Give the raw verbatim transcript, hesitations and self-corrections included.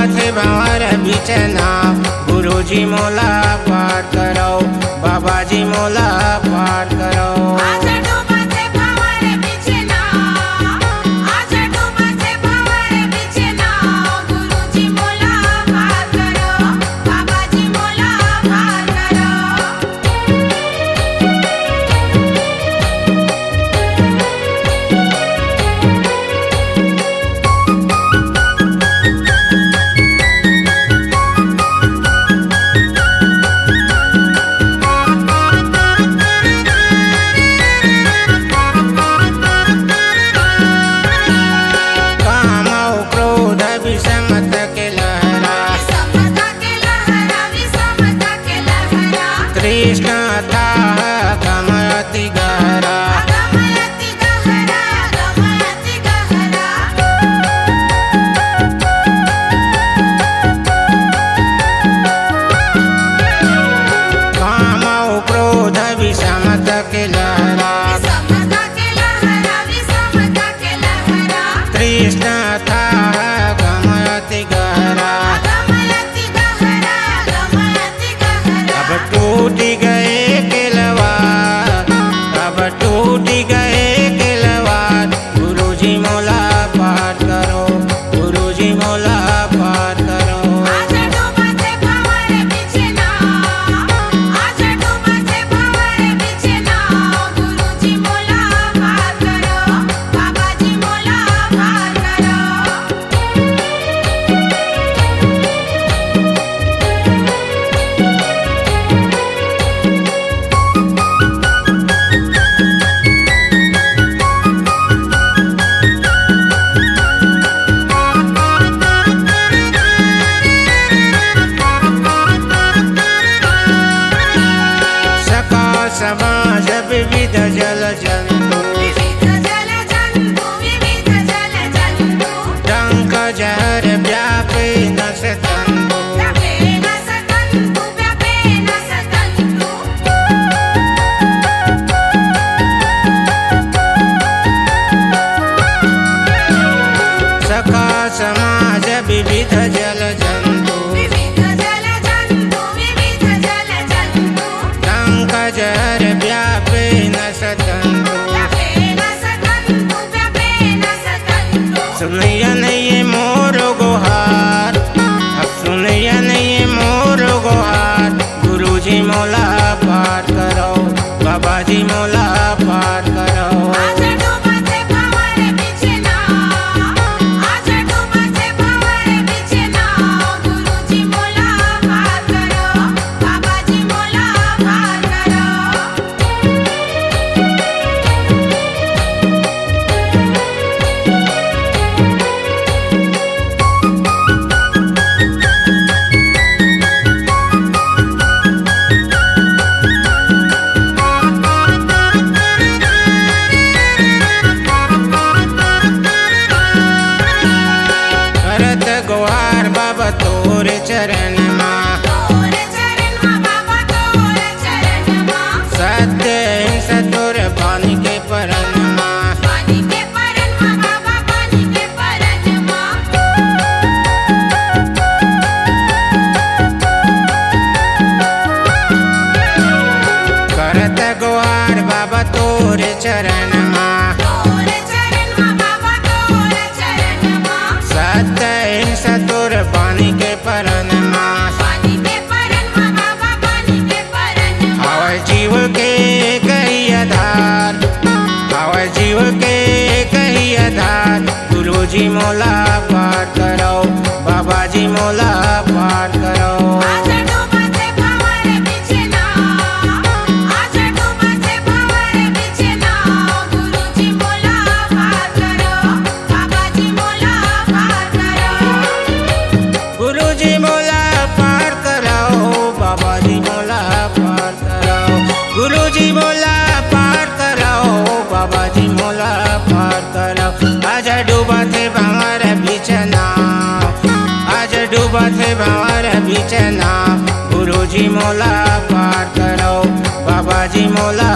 थे भंवर बिचना, गुरुजी मोला पार करव, बाबा जी मोला पार करव। आज डूबत हे भंवर बिचना, आज डूबत हे भंवर बिचना, गुरुजी मोला पार करव, बाबा जी मोला पार करव। काम अउ क्रोध विषमता के लहरा, विषमता के लहरा, विषमता के लहरा। तृष्णा अथाह अगम अति गहरा, अगम अति गहरा, अगम अति गहरा। काम अउ क्रोध विषमता के लहरा, विषमता के लहरा, विषमता के लहरा। तृष्णा अथाह अगम अति गहरा, अगम अति गहरा, अगम अति गहरा। अब टूट गए केलवा, अब टूट गए केलवा, गुरुजी मोला पार करव, गुरुजी मोला पार करव। आज डूबत हे भंवर बिचना, आज डूबत हे भंवर बिचना, गुरुजी मोला पार करव, बाबा जी मोला पार करव। सखा समाज विविध जल जंतु, विविध जल जंतु, विविध जल जंतु। डंक जहर व्यापे नस तंतु, व्यापे नस तंतु, व्यापे नस तंतु। सखा समाज विविध जल जंतु, विविध जल जंतु, विविध जल जंतु। डंक जहर व्यापे नस तंतु, व्यापे नस तंतु, व्यापे नस तंतु। सुनियन ये मोर गोहार, अब सुनियन ये मोर गोहार, गुरुजी मोला पार करव, बाबा जी मोला पार करव। आज डूबत हे भंवर बिचना, आज डूबत हे भंवर बिचना, गुरुजी मोला पार करव, बाबा जी मोला पार करव। करत गोहार बाबा तोरे चरण मा, तोरे चरण मा बाबा, तोरे चरण मा। सत्य अहिंसा तोरे बानी के परन मा, बानी के परन मा बाबा, बानी के परन मा। करत गोहार बाबा तोरे चरण मा, तोरे चरण मा बाबा, तोरे चरण मा। सत्य अहिंसा तोर बानी के परन मा, बानी के परन मा बाबा, बानी के परन मा। हवय जीव के एक ही आधार, हवय जीव के एक ही आधार, गुरुजी मोला पार करव, बाबा जी मोला पार करव। आज डूबत हे भंवर बिचना, आज डूबत हे भंवर बिचना, गुरुजी मोला पार करव, बाबा जी मोला पार करव। गुरुजी मोला पार करव, बाबा जी मोला पार करव। गुरुजी मोला पार करव, बाबा जी मोला पार करव। आज डूबत हे भंवर बिचना, आज डूबत हे भंवर बिचना, गुरुजी मोला पार करव, बाबा जी मोला